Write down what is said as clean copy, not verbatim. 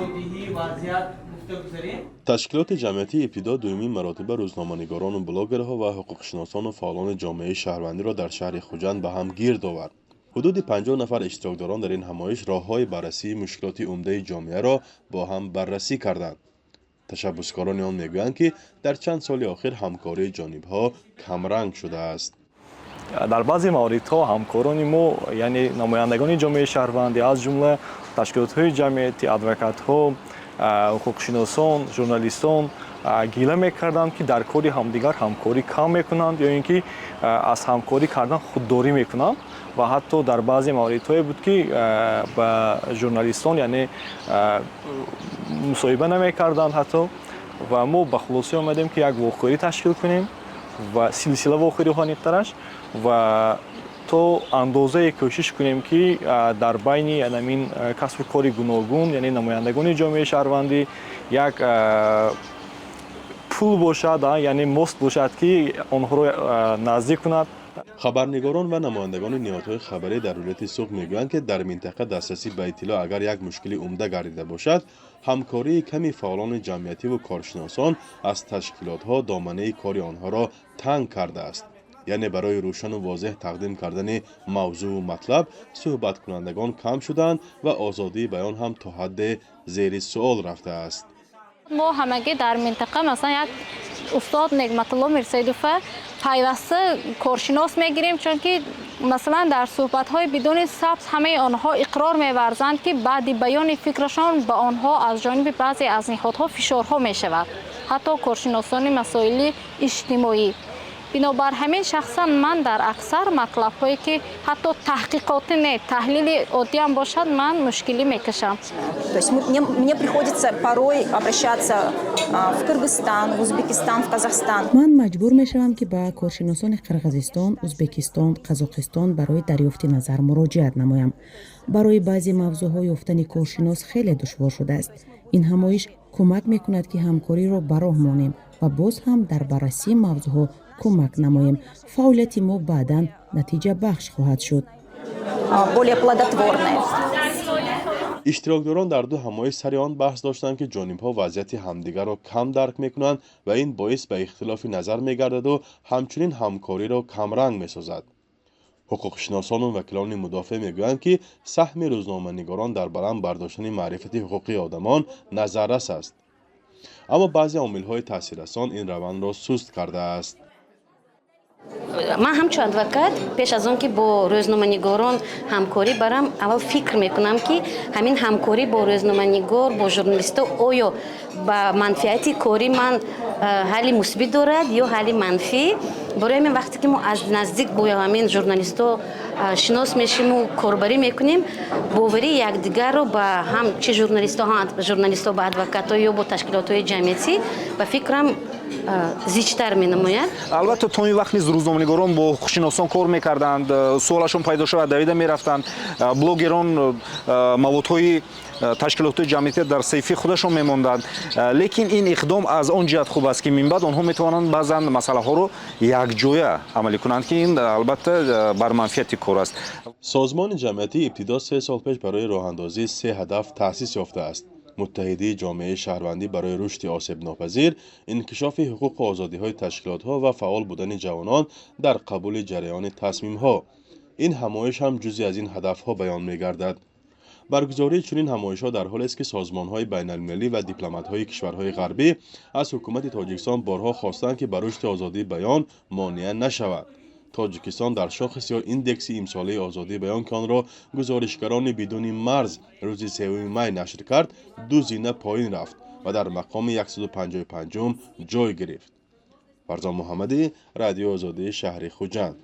Баҳодиҳии вазъият гуфта гузарем. Ташкилоти ҷамъиятии «Ибтидо» дуюмин маротиба рӯзноманигорону блогерҳо ва ҳуқуқшиносону фаъолони ҷомеаи шаҳрвандиро дар шаҳри Хуҷанд ба ҳам гирд овард. Ҳудуди 50 нафар иштирокдорон дар ин ҳамоиш роҳҳои баррасии мушкилоти умдаи ҷомеаро бо ҳам баррасӣ карданд. Ташаббускорони он мегӯянд, ки дар чанд соли охир ҳамкории ҷонибҳо камранг шудааст. Дар баъзе мавридҳо ҳамкорони мо, яъне намояндагони ҷомеаи шаҳрвандӣ, аз ҷумла ташкилотҳои ҷамъиятӣ, адвокатҳо, ҳуқуқшиносон, журналистон, гила мекарданд, ки дар кори ҳамдигар ҳамкорӣ кам мекунанд ё ин ки аз ҳамкорӣ кардан худдорӣ мекунанд. Ва ҳатто дар баъзе мавридҳое буд, ки ба журналистон, яъне, мусоҳиба намекарданд ҳатто. Ва мо ба хулосӣ омадем, ки як вохӯрӣ ташкил кунем ва силсила вохӯриҳо аниқтараш, ва то андозае кӯшиш кунем, ки дар байни ҳамин касбу кори гуногун, яъне намояндагони ҷомеаи шаҳрвандӣ, як пул бошад, яъне мост бошад, ки онҳоро наздик кунад. Хабарнигорон ва намояндагони ниҳодҳои хабарӣ дар вилояти Суғд мегӯянд, ки дар минтақа дастрасӣ ба иттилоъ агар як мушкили умда гардида бошад, ҳамкории ками фаъолони ҷамъиятиву коршиносон аз ташкилотҳо доманаи кори онҳоро танг кардааст. Яъне барои рӯшану возеҳ тақдим кардани мавзӯу матлаб суҳбаткунандагон кам шудаанд ва озодии баён ҳам то ҳадде зери суол рафтааст. Мо ҳамагӣ дар минтақа, масалан, як устод Негматулло Мирсаидова пайваста коршинос мегирем, чунки, масалан, дар суҳбатҳои бидуни сабт ҳамаи онҳо иқрор меварзанд, ки баъди баёни фикрашон ба онҳо аз ҷониби баъзе аз ниҳодҳо фишорҳо мешавад, ҳатто коршиносони масоили иҷтимоӣ. Бинобар ҳамин, шахсан ман дар аксар матлабҳое, ки ҳатто таҳқиқотӣ не, таҳлили оддиам бошад, ман мушкилӣ мекашам. То есть мне приходится порой обращаться в Кыргызстан, в Узбекистан, в Казахстан. Ман маҷбур мешавам, ки ба коршиносони Қирғизистон, Узбекистон, Қазоқистон барои дарёфти назар муроҷиат намоям. Барои баъзе мавзӯъҳо ёфтани коршинос хеле душвор шудааст. Ин ҳамоиш кӯмак мекунад, ки ҳамкориро ба роҳ монем ва боз ҳам дар баррасии мавзӯъҳо кӯмак намоем. Фаъолияти мо баъдан натиҷабахш хоҳад шуд. Более плодотворные. Иштирокдорон дар ду ҳамоиш сари он баҳс доштанд, ки ҷонибҳо вазъияти ҳамдигарро кам дарк мекунанд ва ин боис ба ихтилофи назар мегардаду ҳамчунин ҳамкориро камранг месозад. Ҳуқуқшиносону вакилони мудофеъ мегӯянд, ки саҳми рӯзноманигорон дар баланд бардоштани маърифати ҳуқуқии одамон назаррас аст, аммо баъзе омилҳои таъсиррасон ин равандро суст кардааст. Ман ҳамчун адвокат пеш аз он ки бо рӯзноманигорон ҳамкорӣ барам, аввал фикр мекунам, ки ҳамин ҳамкорӣ бо рӯзноманигор, бо журналистҳо оё ба манфиати кори ман ҳалли мусбит дорад ё ҳалли манфӣ. Барои ҳамин, вақте ки мо аз наздик бо ҳамин журналистҳо шинос мешиму корбарӣ мекунем, боварии якдигарро ба ҳам, чи журналистҳо, журналистҳо ба адвокатҳо ё бо ташкилотҳои ҷамъиятӣ, ба фикрам, зичтар менамояд. Албатта, то ин вақт низ рӯзноманигорон бо ҳуқуқшиносон кор мекарданд, суолашон пайдо шавад, давида мерафтанд. Блогерон маводҳои ташкилотҳои ҷамъиятӣ дар саҳифаи худашон мемонданд. Лекин ин иқдом аз он ҷиҳат хуб аст, ки минбаъд онҳо метавонанд баъзан масъалаҳоро якҷоя амалӣ кунанд, ки ин, албатта, бар манфиати кор аст. Созмони ҷамъиятии «Ибтидо» 3 сол пеш барои роҳандозии се ҳадаф таъсис ёфтааст: муттаҳидии ҷомеаи шаҳрвандӣ барои рушди осебнопазир, инкишофи ҳуқуқу озодиҳои ташкилотҳо ва фаъол будани ҷавонон дар қабули ҷараёни тасмимҳо. Ин ҳамоиш ҳам ҷузъе аз ин ҳадафҳо баён мегардад. Баргузории чунин ҳамоишҳо дар ҳолест, ки созмонҳои байналмилалӣ ва дипломатҳои кишварҳои ғарбӣ аз ҳукумати Тоҷикистон борҳо хостанд, ки ба рушди озодии баён монеа нашавад. Тоҷикистон дар шохис ё индекси имсолаи озодии баён, ки онро «Гузоришгарони бидуни марз» рӯзи 3 май нашр кард, ду зина поин рафт ва дар мақоми 155-ум ҷой гирифт. Фарзон Муҳаммадӣ, Радиои Озодӣ, шаҳри Хуҷанд.